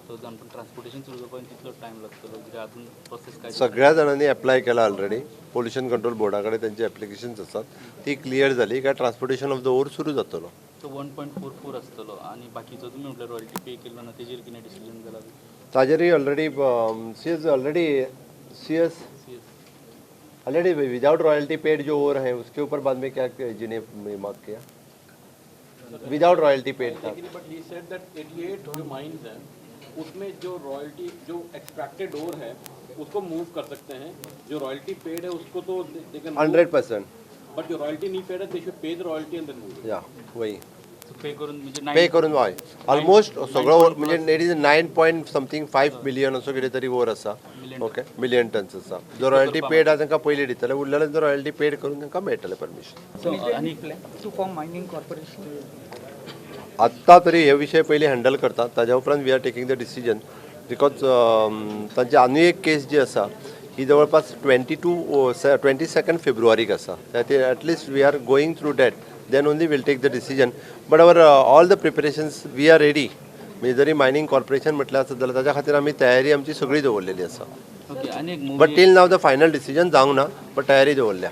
तो जावन पण ट्रान्सपोर्टेशन सुरू जावपाक तितलो टायम लागतलो कित्याक अजून प्रोसेस काय? सगळ्या जाणांनी एप्लाय केला ऑलरेडी. पोल्युशन कंट्रोल बोर्डा कडेन त्यांचे एप्लिकेशन्स आसात. ती क्लियर जाली काय ट्रान्सपोर्टेशन ऑफ the ओर सुरू जातलो. तो 1.44 आसतलो आनी बाकीचो तुमी म्हटल्यार रॉयल्टी पे केलो ना, तेजेर कितें डिसिजन जाला? ताजेरय already CS, already CS CS. Already without royalty paid जो ओर है, उसके ऊपर बाद में क्या जिने मार्क किया, विदाउट रॉयल्टी पेड था. लेकिन बट he said that 88 जो माइंस हैं, उसमें जो रॉयल्टी, जो एक्सट्रैक्टेड ओर है, उसको मूव कर सकते हैं. जो रॉयल्टी पेड है, उसको तो they can 100%. But जो रॉयल्टी नहीं पेड है, they should pay the royalty and then move. या, वही. पे करून म्हणजे पे नायन करून, हय, ऑलमोस्ट सगळो, म्हणजे it is 9 point something 5 million असो कितें तरी ओर आसा, ओके, मिलियन टन्स आसा. जो रॉयल्टी पेड आसा तांकां पयलीं दितले, उरलेले जो रॉयल्टी पेड करून तांकां मेळटलें परमिशन. सो आनी to form mining corporation? आत्ता तरी हे विशय पयलीं हँडल करतात, ताज्या उपरांत we are taking the decision, because तांची आनी एक केस जी आसा, ही जवळपास 22, 22 फेब्रुवारीक आसा. त्या खातीर at least we are going through that, then only we'll take the decision. But our all the preparations, we are ready. म्हणजे जरी मायनींग कॉर्पोरेशन म्हटलें आसत जाल्यार ताच्या खातीर आमी तयारी आमची सगळी दवरलेली आसा. ओके, आनी एक but movie till now the final decision जावंक ना, बट तयारी दवरल्या.